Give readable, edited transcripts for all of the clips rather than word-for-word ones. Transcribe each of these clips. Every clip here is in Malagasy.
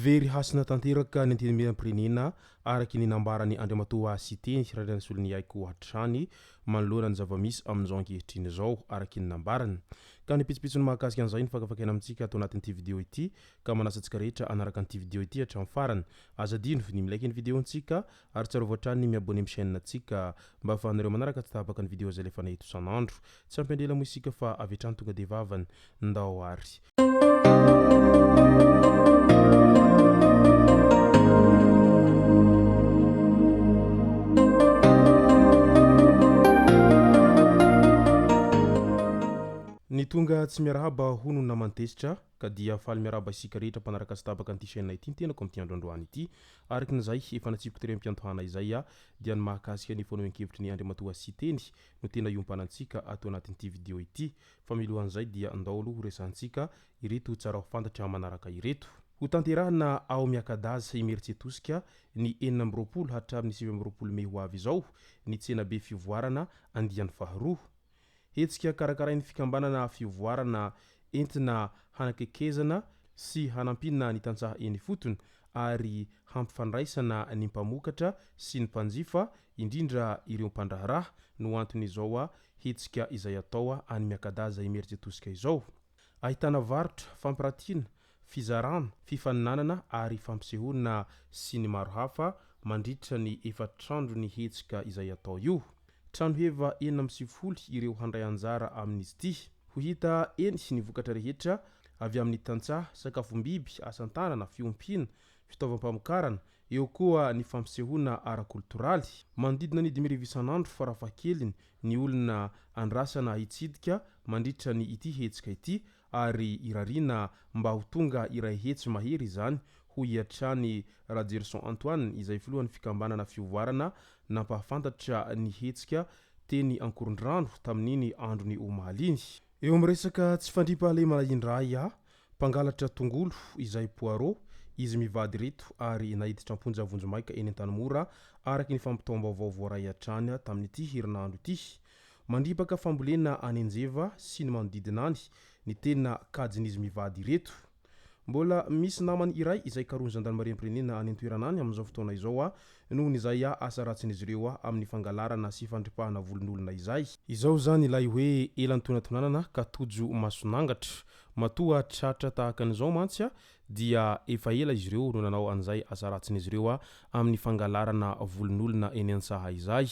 Very hasina tanteraka ny Antenimierampirenena araka ny nambaran'i Andriamatoa Siteny Randrianasoloniaiko hatrany manoloana ny zava-misy amin'izao ankehitriny izao araka ny nambarany. Ka ny pitsopitsony mahakasika an'izay no fakafakaina amintsika ato anatin'ity video ity ka manasa antsika rehetra hanaraka an'ity video ity hatramin'ny farany. Aza adino ny mi-like ny video-ntsika ary tsarovy hatrany ny mi-abonner amin'ny chaîne-ntsika mba ahafahanareo manaraka tsy tapaka ny video izay alefanay eto isan'andro. Tsy ampy andrela moa isika fa avy hatrany tonga dia vavany. Ndao ary. Ny tonga tsy miarahaba hono ny naman'i Tezitra ka dia faly miarahaba isika rehetra mpanaraka sy tapaka an'ity chaîne ity ny tenako amin'ity andro androany ity. Araka ny izay efa natsipiko tery am-piantohana izay dia ny mahakasika ny fanehoan-kevitry ny Andriamatoa Siteny no tena iompanantsika ato anatin'ity video ity. Fa milohan'izay dia ndao aloha horesahantsika ireto tsara ho fantatra manaraka ireto. Hotanterahina ao Miakadaza Imerintsiatosika ny 26 hatramin'ny 29 mey ho avy izao ny tsenabe fivoarana andiany faharoa. Hetsika karakarain'ny fikambanana Fivoarana entina hanakekezana sy hanampiana ny tantsaha eny ifotony ary hampifandraisana ny mpamokatra sy ny mpanjifa, indrindra ireo mpandraharaha no anton'izao hetsika izay atao any Miakadaza Imerintsiatosika izao. Ahitana varotra, fampiratiana, fizarana, fifaninanana ary fampisehoana sy ny maro hafa mandritra ny efatr'andron'ny hetsika izay atao io. Trano heva 96 ireo handray anjara amin'izy ity. Ho hita eny ny vokatra rehetra avy amin'ny tantsaha, sakafom-biby, asan-tanana, fiompiana, fitaovam-pamokarana, eo koa ny fampisehoana ara-koltoraly. Manodidina ny 5000 isan'andro farafahakeliny ny olona andrasana hitsidika mandritra ny ity hetsika ity ary irariana mba ho tonga iray hetsy mahery izany, hoy hatrany Rajerison Antoine izay filohan'ny fikambanana Fivoarana nampahafantatra ny hetsika teny Ankorondrano tamin'iny andron'ny omaly iny. Eo amin'ny resaka tsy fandriampahalemana indray, mpangalatra tongolo izay poireau izy mivady ireto ary naiditra am-ponja vonjimaika eny Antanimora araka ny fampitaom-baovao voaray hatrany tamin'ity herinandro ity. Mandripaka fambolena any Anjeva sy ny manodidina any ny tena kajin'izy mivady ireto. Mbola misy namany iray izay karohin'ny zandarimariam-pirenena any an-toerana any amin'izao fotoana izao noho ny izay asa ratsin'izy ireo amin'ny fangalarana sy fandripahana volon'olona izay. Izao izany ilay hoe ela nitonantonanana ka tojo mason'angatra. Matoa tratra tahaka an'izao mantsy dia efa ela izy ireo no nanao an'izay asa ratsin'izy ireo amin'ny fangalarana volon'olona eny an-tsaha izay.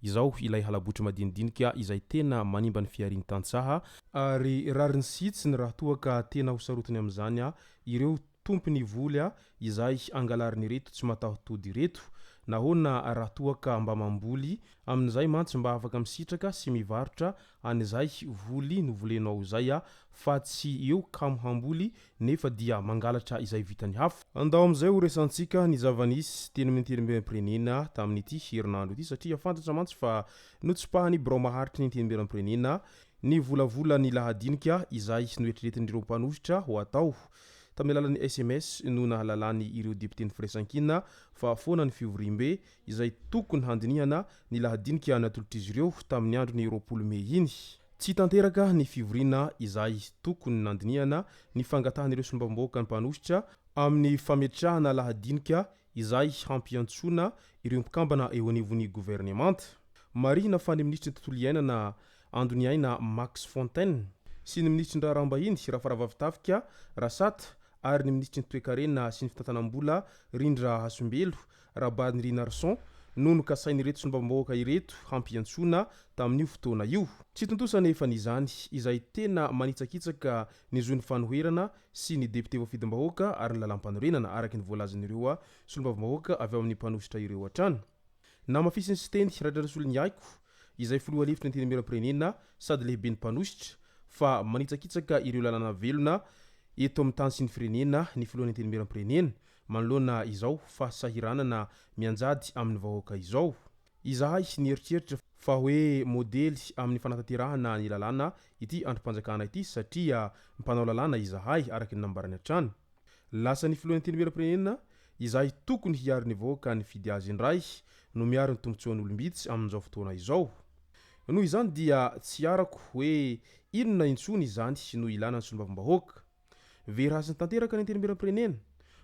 Izao ilay halabotry madinidinika izay tena manimba ny fiharian'ny tantsaha, ary rariny sy hitsiny raha toa ka tena ho sarotiny amin'izany ireo tompon'ny voly izay angalarin'ireto tsy mataho-tody ireto. Nahoana raha toa ka mba mamboly amin'izay mantsy mba afaka misitraka sy mivarotra an'izay voly novolenao izay fa tsy eo kamo hamboly nefa dia mangalatra izay vitan'ny hafa. Andao amin'izay ho resantsika ny zava-nisy teny amin'ny Antenimierampirenena tamin'ity herinandro ity satria fantatra mantsy fa notsipahan'ny birao maharitry ny Antenimierampirenena ny volavolan'ny lahadinika izay noeritreretin'ireo mpanohitra ho atao. Tamin'ny alalan'ny sms no nahalalany ireo depioten'ny Firaisankina fa foana ny fivoriambe izay tokony handinihana ny lahadinika natolotr'izy ireo tamin'ny andron'ny 20 mey iny. Tsy tanteraka ny fivoriana izay tokony nandinihana ny fangatahan'ireo solombavambahoaka mpanohitra amin'ny fametrahana lahadinika izay hampiantsoana ireo mpikambana eo anivon'ny governemanta. Marihina fa ny minisitry ny tontolo iainana Andoniaina Max Fontaine sy ny minisitry ny raharaham-bahiny Rafaravavitafika Rasata ary ny minisitry ny toekarena sy ny fitantanam-bola Rindra Hasimbelo Rabarinirinarison no nokasain'ireto solombavambahoaka ireto hampiantsoana tamin'io fotoana io. Tsy tontosa anefa ny izany, izay tena manitsakitsaka ny zon'ny fanoherana sy ny depiote voafidim-bahoaka ary ny lalàmpanorenana, araka ny voalazan'ireo solombavambahoaka avy ao amin'ny mpanohitra ireo hatrany. Namafisin'i Siteny Ratrarisoloniaiko, izay filoha lefitry ny Antenimierampirenena sady lehiben'ny mpanohitra, fa manitsakitsaka ireo lalàna velona eto amin'ny tany sy ny firenena ny filohan'ny Antenimierampirenena, manoloana izao fahasahiranana mianjady amin'ny vahoaka izao. Izahay nieritreritra fa hoe modely amin'ny fanatanterahana ny lalàna ity andrim-panjakana ity satria mpanao lalàna izahay, araka ny nambarany hatrany. Lasa ny filohan'ny Antenimierampirenena izay tokony hiaro ny vahoaka nifidy azy indray no miaro ny tombontsoan'olom-bitsy amin'izao fotoana izao. Noho izany dia tsy arako hoe inona intsony izany no ilana ny solombavambahoaka. Very hasiny tanteraka ny Antenimierampirenena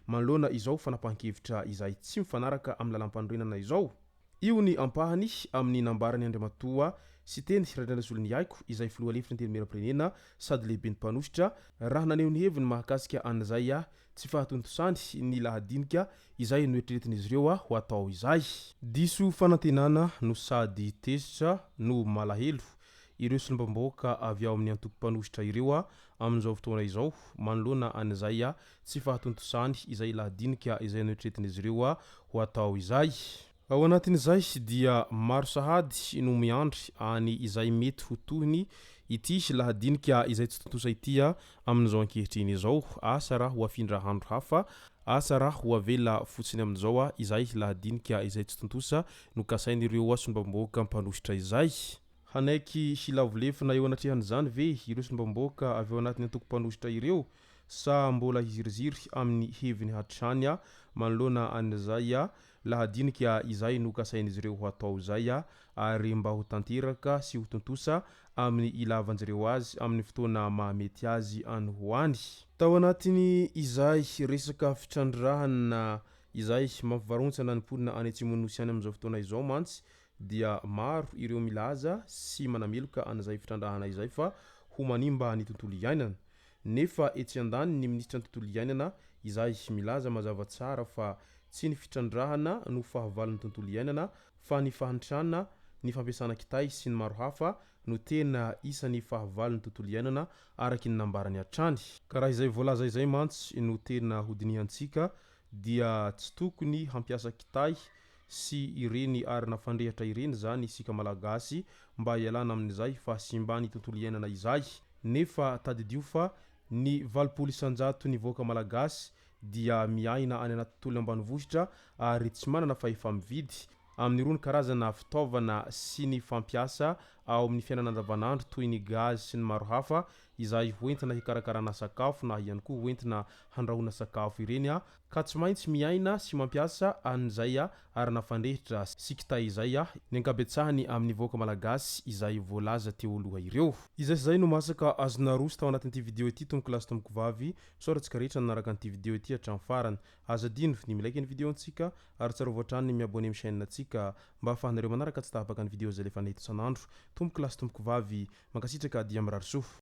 manoloana izao fanapahan-kevitra izay tsy mifanaraka amin'ny lalàmpanorenana izao. Io ny ampahany amin'ny nambaran'i Andriamatoa Siteny Randrianasoloniaiko izay filoha lefitry ny Antenimierampirenena sady lehiben'ny mpanohitra raha naneho ny heviny mahakasika an'izay tsy fahatontosany ny lahadinika izay noeritreretin'izy ireo ho atao izay. Diso fanantenana no sady tezitra no malahelo ireo solombavambahoaka avy ao amin'ny antoko mpanohitra ireo amin'izao fotoana izao manoloana an'izay tsy fahatontosany izay lahadinika izay noeritreretin'izy ireo ho atao izay. Ao anatin'izay dia maro sahady no miandry any izay mety ho tohiny ity lahadinika izay tsy tontosa ity amin'izao ankehitriny izao. Asa raha ho afindra andro hafa, asa raha ho avela fotsiny amin'izao izay lahadinika izay tsy tontosa nokasain'ireo solombavambahoaka mpanohitra izay. Hanaiky hilavo lefona eo anatrehan'izany ve ireo solombavambahoaka avy ao anatin'ny antoko mpanohitra ireo sa mbola hiziriziry amin'ny heviny hatrany manoloana an'izay lahadinika izay nokasain'izy ireo ho atao izay ary mba ho tanteraka sy ho tontosa amin'ny ilavan-jereo azy amin'ny fotoana mahamety azy any ho any. Tao anatin'ny izay resaka fitrandrahana izay mampivarahontsana ny mponina any atsimon'ny Nosy any amin'izao fotoana izao mantsy dia maro ireo milaza sy manameloka an'izay fitrandrahana izay fa ho manimba ny tontolo iainana. Nefa etsy andaniny ny minisitry ny tontolo iainana izay milaza mazava tsara fa tsy ny fitrandrahana no fahavalon'ny tontolo iainana fa ny fahantrana, ny fampiasana kitay sy ny maro hafa no tena isan'ny fahavalon'ny tontolo iainana araky ny nambarany hatrany. Ka raha izay voalaza izay mantsy no tena hodinihantsika dia tsy tokony hampiasa kitay sy ireny arina fandrehitra ireny izany isika Malagasy mba hialana amin'izay fahasimban'ny tontolo iainana izay. Nefa tadidio fa ny 80% ny vahoaka Malagasy dia miaina any anaty tontolo ambanivohitra ary tsy manana fahefa-mividy amin'irony karazana fitaovana sy ny fampiasa ao amin'ny fiainana andavanandro toy ny gaz sy ny maro hafa izay hoentina hikarakarana sakafo na ihany koa hoentina handrahoana sakafo ireny ka tsy maintsy miaina sy mampiasa an'izay arina fandrehitra sy kitay izay ny ankabetsahany amin'ny vahoaka Malagasy izay voalaza teo aloha ireo. Izay sy izay no masaka azo naroso tao anatin'ity video ity tompoko lahy sy tompoko vavy, misaotra antsika rehetra nanaraka an'ity video ity hatramin'ny farany. Aza adino ny mi-like ny video antsika ary tsarovy hatrany ny mi-abonner amin'ny chaîne antsika mba ahafahanareo manaraka tsy tapaka ny video izay alefanay eto isan'andro. Tompoko lahy sy tompoko vavy, mankasitraka dia mirary soa.